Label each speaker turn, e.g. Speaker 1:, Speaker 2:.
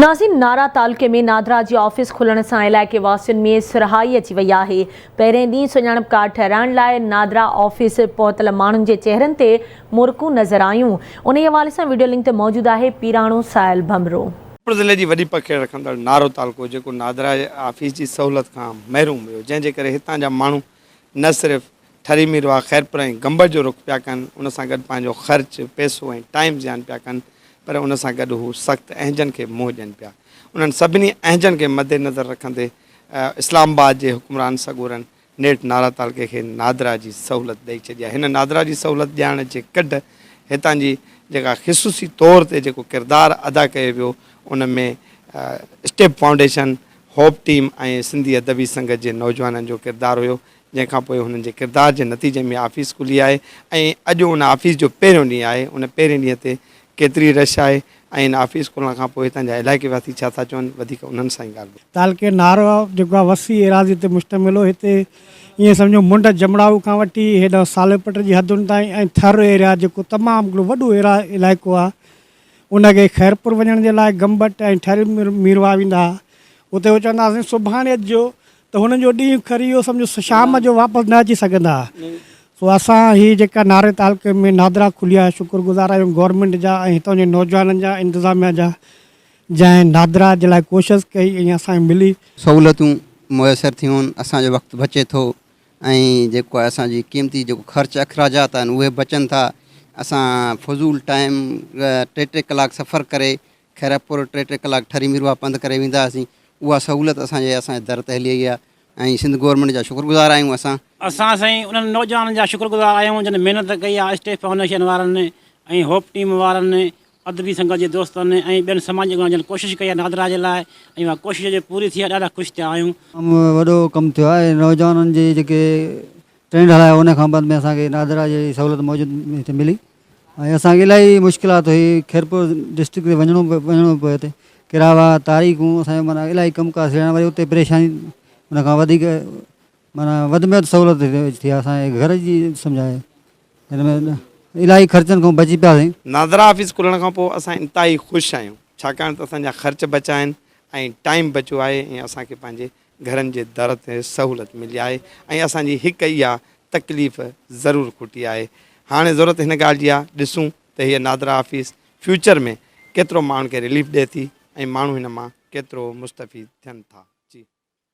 Speaker 1: ناظرين نارا تعلقي ۾ نادرا جي آفيس کلڻ سان علائقي واسين ۾ سرهائي اچي وئي آهي. پهرين ڏينهن سڃاڻپ ڪارڊ ٺهرائڻ لاء نادرا آفيس پهتل ماڻهن جي چهرن تي مرڪون نظر آيون. انهي حوالي سان وڊيو لنڪ تي موجود آهي پيراڻو ساحل ڀنڀرو.
Speaker 2: خيرپور ضلعي جي وڏي پکيڙ رکندڙ نارو تعلقو جيڪو نادرا آفيس جي سهولت کان محروم هيو جنهن جي ڪري هتان جا ماڻهو نه صرف ٺري ميرواهه، خيرپور ۽ گمبٽ جو رخ پيا ڪن، ان سان گڏ پنهنجو خرچ، پئسو ۽ ٽائيم زيان پيا ڪن پر ان سان گڏ هو سخت اهنجن کي منهن ڏين پيا. انهن سڀني اهنجن کي مد نظر رکندي اسلام آباد جي حڪمران سڳورن نيٺ نارا تعلقي کي نادرا جي سهولت ڏئي ڇڏي آهي. هن نادرا جي سهولت ڏيارڻ جي ڪڍ هتان جي جيڪا خصوصي طور تي جيڪو ڪردار ادا ڪيو ويو ان ۾ step foundation, hope team ۽ Sindhi Adabi Sangat جي نوجوانن جو ڪردار هيو، جنهن کان پوء هنن جي ڪردار جي نتيجي ۾ آفيس کلي آهي ۽ اڄ ان آفيس جو پهريون ڏينهن آهي، ان پهرين ڏينهن تي ڪيتري رش آهي ۽ ان آفيس کلڻ کان پوء هتان جا علائقي واسي ڇا ٿا چون، وڌيڪ انهن سان ئي ڳالهه ٻولهه.
Speaker 3: تعلقي نارو جيڪو آهي وسيع ايراضي تي مشتمل هو، هتي ائين سمجهو منڍ جمڙائو کان وٺي هيڏانهن صالح پٽ جي حدن تائين ۽ ٿر ايريا جيڪو تمام هڪڙو وڏو علائقو آهي ان کي خيرپور وڃڻ جي لاء گمبٽ ۽ ٺري ميرواهه ويندا ها. اتي هو چوندا هئاسين سڀاڻي اچجو ته هنن جو ڏينهن کري ويو سمجهو شام جو واپس نه اچي سگهندا ها. سو اسان هي جيڪا ناري تعلقي ۾ نادرا کلي آهي شڪر گذار آهيون گورنمينٽ جا ۽ هتان جي نوجوانن جا انتظاميا جا جنهن نادرا جي لاء ڪوشش ڪئي ۽ اسان کي ملي.
Speaker 4: سهولتون ميسر ٿيون اسان جو وقت بچي ٿو ۽ جيڪو آهي اسان جي قيمتي جيڪو خرچ اخراجات آهن اهي بچن ٿا اسان فضول ٽائيم ٽي ٽي ڪلاڪ سفر ڪري خيرپور ٽي ٽي ڪلاڪ ٺري ميرواهه پنڌ ڪري ويندا هئاسين اها سهولت اسان جي اسان جي در تي هلي آئي آهي ۽ سنڌ گورنمينٽ جا شڪر گذار آهيون اسان.
Speaker 5: اسان سائين انهن نوجوانن جا شڪر گذار آهيون جن محنت ڪئي آهي اسٽيف فائونڊيشن وارن ۽ هوپ ٽيم وارن ادبي سنگت جي دوستن ۽ ٻين سماجي اڳواڻن جن ڪوشش ڪئي آهي نادرا جي لاء ۽ اها ڪوشش اڄ پوري ٿي آهي ڏاڍا خوش ٿيا آهيون.
Speaker 6: تمام وڏو ڪم ٿيو آهي نوجوانن جي جيڪي ٽرينڊ هلايو ان کان بعد ۾ اسان کي نادرا جي سهولت موجود هتي ملي ۽ اسان کي الاهي مشڪلات هئي خيرپور ڊسٽرڪٽ تي وڃڻو وڃڻو پيو هتي ڪراوا تاريخون اسان جو معنيٰ الاهي ڪم ڪار ٿيڻ وري اتي پريشاني ان کان وڌيڪ معنيٰ وڌ ۾ وڌ سهولت ٿي آهي اسان جي گهر جي سمجهه هن ۾ الاهي خرچن کان بچي پياسين.
Speaker 2: نادرا آفيس کلڻ کان پوء اسان انتهائي خوش آهيون ڇاڪاڻ ته اسان جا خرچ بچا آهن ۽ ٽائيم بچيو آهي ۽ اسان کي پنهنجي گهرن جي در تي سهولت ملي آهي ۽ اسان جي هڪ اها تڪليف ضرور کٽي آهي هاڻي ضرورت هن ڳالهه جي آهي ڏسون ته هيء نادرا آفيس فيوچر ۾ ڪيترو ماڻهن کي رليف ڏئي ٿي ۽ ماڻهو هن مان ڪيترو مستفيد ٿين ٿا.